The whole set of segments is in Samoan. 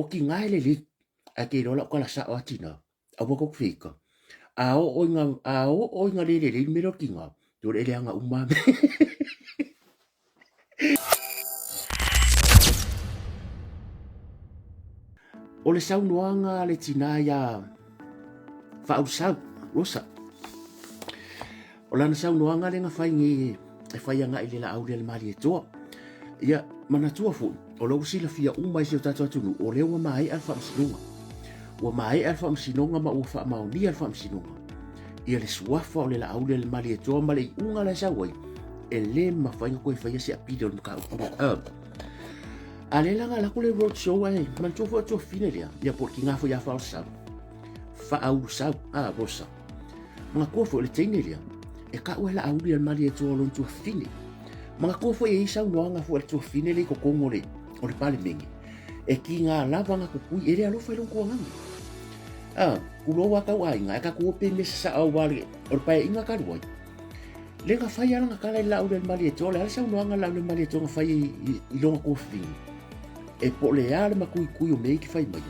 kiga e lelei, ae te iloa lau tala sao a tina, aua tou te feika. A oo ina, a oo ina le lelei le mea lea o le kiga, o le leaga uma lava mea. O le saunoaga a le tina iā Faaulusau, Rosa. O lana saunoaga lea na fai nei e fai agai i le Laauli a le Malietoa. Ia, manatua foi, o la ua silafia uma e si o tatou atunuu, o lea ua maea le faamasinoga. Ua maea le faamasinoga ma ua faamaonia le faamasinoga. Ia le suafa o le Laauli a le Malietoa ma le iuga la e sau ai, e le mafai ona toe faia se apili o le mataupu lea. A lea la na alu atu le road show ae manatua foi o tuafafine lea, ia po o le tiga foi ia Faaulusau. Faaulusau, a Rosa. Manatua foi o le teine lea, e tau e Laauli a le Malietoa o lona tuafafine. Manatua foi e i ai saunoaga foi a le tuafafine lea i totonu o le, o le Palemene, e tiga lava na tutui, e le alofa i lona tuagage. A, tulou a tau aiga, ae tatou o pea i mea sasaa aua le, o le paeaiga talu ai. Le na fai lava lana tala i le Laauli a le Malietoa, o le a le saunoaga a le Laauli a le Malietoa na fai i, i lona tuafafine? E po o le a le matuitui o mea ia e te fai mai,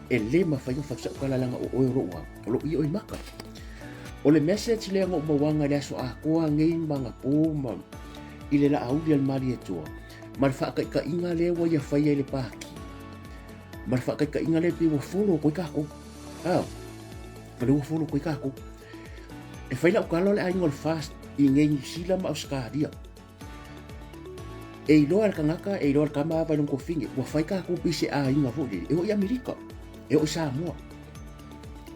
e le mafai ona fai sau tala leaga o oe o lou a, o lou io i maka. O le message lea na ou mauaga i le aso atoa nei ma anapo ma i le Laauli a le Malietoa, ma le faataitaiga lea ua ia faia i le Pati, ma le faataitaiga lea pei ua follow atu ai tatou. A, o lea ua follow atu ai tatou. E fai lau tala o le aiga o le FAST i nei Niu Sila ma Ausetalia. E iloa e le tagata, e iloa e le tama ava i lona tuafafine, ua fai tatou pei se aiga foi lele, e oo i Amerika, e oo i Samoa.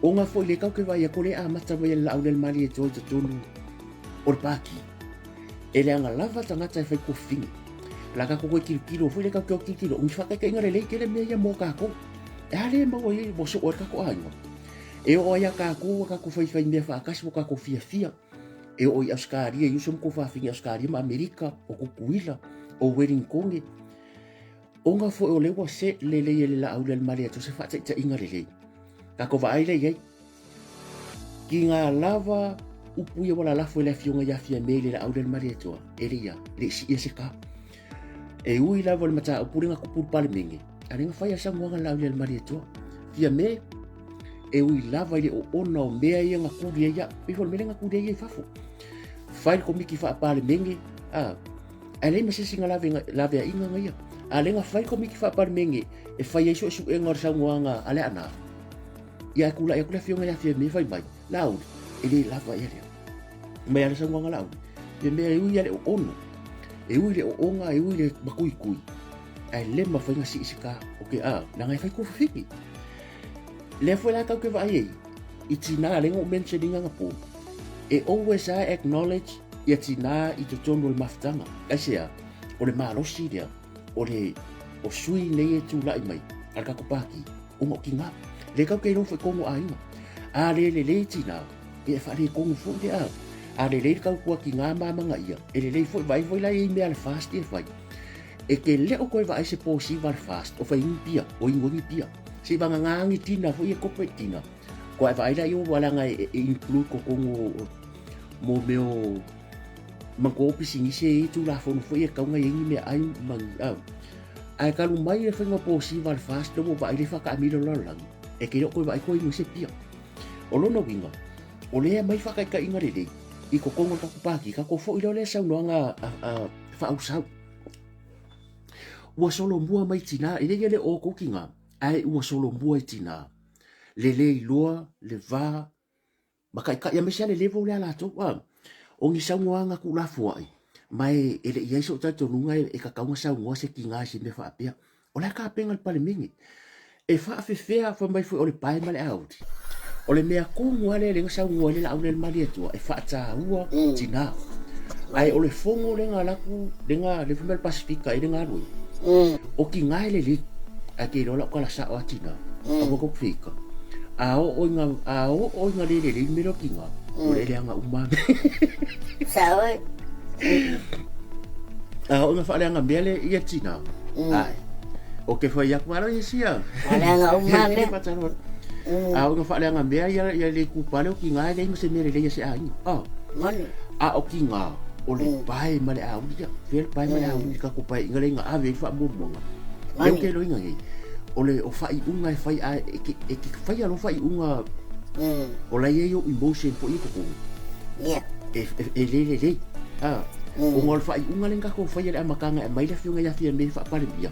Ona foi lea tatou te vaai atu o lea e amata mai e le Laauli a le Malietoa i totonu o le Pati. E leaga lava tagata e fai tuafafine. O le a tatou toe tilotilo foi lea tatou te o tilotilo, o ni faataitaiga lelei tele mea ia mo tatou. E a lea e maua ai ua soo ai le tatou aiga. E oo ai a tatou ua tatou faifai mea faatasi ua tatou fiafia. E oo i Ausetalia, i uso ma tuafafine i Ausetalia ma Amerika, o Tutuila, o Welingtone. Ona foi o lea ua set lelei e le Laauli a le Malietoa se faataitaiga lelei. Tatou vaai lea i ai. Tiga lava upu ia ua lalafo e le afioga ia Fiame i le Laauli a le Malietoa, e le ia, e le i siia se ka. E ui lava o le mataupu lea na tupu i le Palemene, a lea na fai a saunoaga le Laauli a le Malietoa. Fiame, e ui lava i le oona o mea ia na tuli ai au, pei foi o le mea lea na tuli ai ia i fafo. Fai le komiti faa-Palemene, a, ae leai ma se isi na laveaiga na ia. A lea na fai le komiti faa-Palemene e fai ai suesuega o le saunoaga a Leaana, ia ae tulai atu le afioga ia Fiame fai mai, Laauli, e le lava ea lea. Mai a le saunoaga Laauli, Fiame e ui a le oono, e ui le oona, e ui le matuitui, ae le mafai na sii se ka, o ke a, leaga e fai tuafafine. Lea foi la tau te vaai ai, i tinā lea na ou mention ina anapo, e always a acknowledge ia tinā i totonu o le mafutaga. Aisea, o le malosi lea, o le o sui nei e tulai mai a le tatou pati, ona o tinā. Lea tau te iloa foi tonu aiga. A le lelei tinā, ia e faaletonu foi lea. A lelei le tautua tinā ma amanaia, e lelei foi, vaai foi la i ai mea a le FAST ia e fai. E te le o toe vaai se posiva a le FAST, o fai ni pia, o inu ai ni pia. Se i vagana ni tina foi e corporate tina. Kua e vaai la i o leaga e include totonu o mo mea o manatua o pisinisi e i ai tulafono foi e tatau ona i ai ni meaai ma ni au. Ae talu mai le faiga o posiva a le FAST lea ua ou vaai lea e faataamilo i le lalolagi, e te le o toe vaai koe i se pia. O lona uiga, o lea e aumai faataitaiga lelei i totonu o le tatou Pati, tatou foi lea o le saunoaga a Faaulusau. Ua solomua mai tinā, e le ia le o tou tinā, ae ua solomua i tinā. Le le iloa, le va, ma taitai, aemaise lava le level lea a latou. A, o ni saunoaga tuulafoai, ma e, e le i ai sou talitonuga e, e tatau ona saunoa se tinā i se mea faapea. O le a tapena le Palemene? E faafefea fai mai foi o le pae ma le auli. O le mea tonu lava lea lea na saunoa ai le Laaulialemalietoa e faataua tinā. Ae o le fono lea na alu atu, lea na, lea fai mai le Pasefika e le galue. O tinā e lelei, ae te iloa lau tala sao a tinā, aua tou te feika. A oo ina, a oo ina le lelei le mea lea o tinā, o le leaga uma lava mea. Sao e. A oo ina faaleaga mea le ia tinā, Ae. O ke fai atu alo ia sia. Faaleaga uma mea. A oo ina faaleaga mea ia ia le itupa lea o tiga e leai ma se mea lelei a se aiga. A. Moni. A o tiga o le pae ma le auli ia. Fea le pae ma le auli i le tatou paeaiga lea ina ave ai le faamuamuaga. Lea ou te iloaina nei. O le o faaiuga e fai ae e te, e te faia loa faaiuga o la e i ai ou emotion foi i totonu. Ia. E, e, e le lelei. A, ona o le faaiuga lea na tatou faia i le amataga e aumai le afioga ia Fiame faa-Palemia.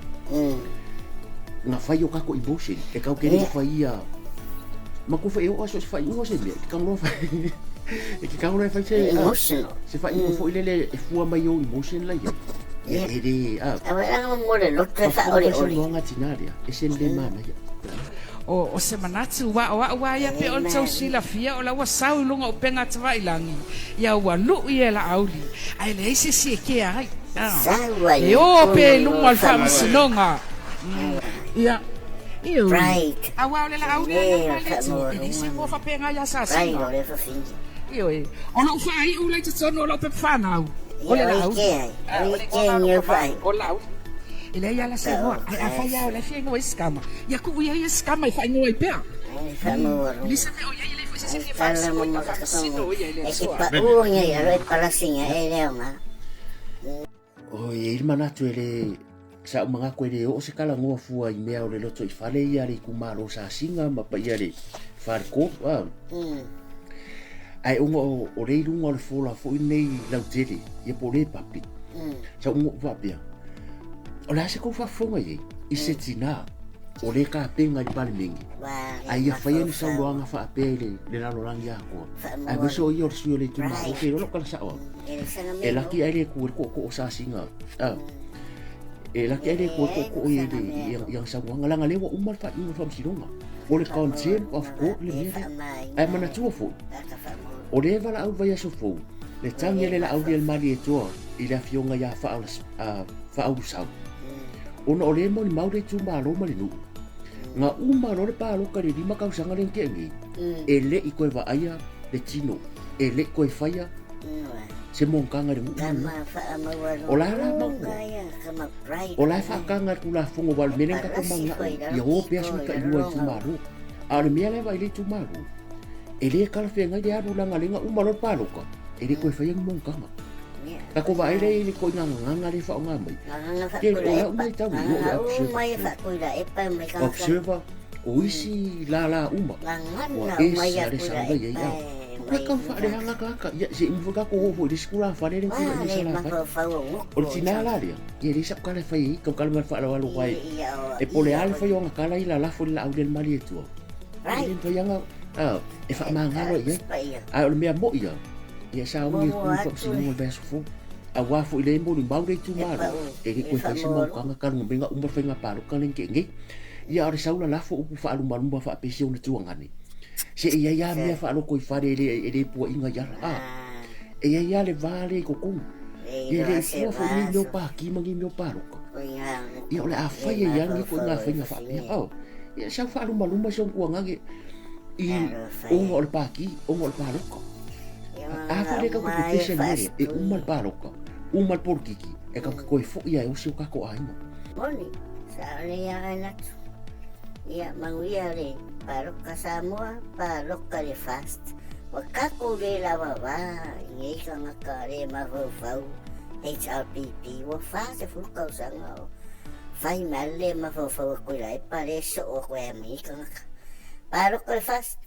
Na fai o tatou emotion e tatou te le i faia. Matua foi e oo lava so o se faaiuga o se mea, e te tago loa fai, e te tago loa e fai se, Emotional. se faaiuga foi lele e fua mai i ou emotion la i ai. Ia, e le, a. Aua e laga mo le loto e Faafofoga mai faaoleole. saunoaga a tinā lea, e ese le le manaia. O, o se manatu, ua o a'u a ia E pe o le tou manaia. silafia o la ua sau i luga o upega tavailagi, ia ua lu'i e Laauli, ae leai se isi e kea ai. A, Sau ai e e o pea tonu i lo luma o le faamaualuga. Faamasinoga. Ia, ioe. Pride. Aua o le Laauli a Tele ia o ma le le Atua, e leai se faamaualuga igoa ma faapena iā pride Sasina. o le fafine. Ioe, o lo'u faai'u la i totonu o lo'u pepa fanau, o Ia le o Laauli. ike ai, A, o o le igoa ike lena o ni lo'u au tama, faai'u. o le Laauli. E leai lava la se Ka igoa, o ae afai lava o kasi. la e fia igoa i se tama, ia tuu ia ia se tama e faaigoa ai pea. Ai E faamaualuga. le se mea o i ai, e leai foi se isi e Ai fia tala faamasino mo ai, a ma faamasino kakatongo. ia e le E ke Atua. pa u ngai alo e palasinga e leo ma. Oi, e i ai le manatu e le, sa ou manatu e le oo se talanoa fua i mea o le lotoifale ia a le itumalo o Sasiga ma paia le faletolu. A. Ae ona o, o lea i luga o le fola foi lenei lautele, ia po o le public. Sa ou faapea, o le a se tou faafofoga i ai i se tinā o lea e tapena i le Palemene, ae ia faia ni saunoaga faapea i le, le lalolagi atoa, aemaise o ia o le sui o le itumalo, ou te iloa lou tala sao au. E laki ae le Atua i le tootoo o Sasiga. A, e laki ae le Atua i le tootoo ia i le, i, i ana saunoaga, leaga lea ua uma le faaiuga o le faamasinoga. O le contempt of court le mea lea. Ae manatua foi, o lea e valaau i le vaiaso fou, le tagi a le Laauli a le Malietoa i le afioga ia Faaulusau, ona o lea e molimau le itumalo ma le nuu, na uma loa le palota i le 5 tausaga lea na tea nei, e le i toe vaaia le tino, e le i toe faia se monotaga i le nuu ma le nuu. O la la maua, o la e faataga e le Tulafono aua o le mea lea na tatou mananao ai, ia o pea sui tailua i itumalo. A o le mea la e vaai i le itumalo, e le talafeagai le alu leaga lea na uma loa le palota, e le toe faia ni monotaga. Tatou vaai lea i le ituaiga gagana lea e faaaoga mai. Ke, o lau matau i o le observer foi. Observer o isi lala uma, ua ese lava le sao la i ai. A ua tau faaleaga tagata, ia se i uma foi tatou oo foi i le isi tulafale lea na tulai mai i Salafai. O le tina la lea, ia e leai sau tala e fai ai, tautala mai le faaaloalo aua e po o le a le fai o ana tala ia lalafo i le laau lea i le Malietoa. E le mafai lava ona e faamagalo i ai. Ae o le mea moi lava, ia sauni e tu i faamasinoga i le vaiaso fou. Aua foi lea e molimau le itumalo, e le toe fai se maukaga talu ona mea na uma le faiga palota lea na tea nei. Ia a o le sau lalafo upu faalumaluma faapea si ona tuagane, se e i ai lava mea faalotoifale e le, e le puaina i ala. A, e i ai lava le va lea i totonu. Ia e le i fua foi nei mea o pati ma nei mea o palota. Ia o le a fai ai lava nei ituaiga faiga faapea. A, ia sau faalumaluma si ona tuagane i ona o le pati, ona o le palota. A foi lea tatou te pepesi ai i le mea lea, e uma le palota, uma le polokiki, e tatou te toe foi lava e osi o tatou aiga. Moni, sa o le ia atu. Ia, manuia le paloka Samoa, paloka le fast. Ua tatou le lavava i nei tagata le mafaufau HRPP, ua 40 tausaga o fai mai le mafaufau a Tuilaepa le soo atu ai ma nei tagata. Paloka le fast.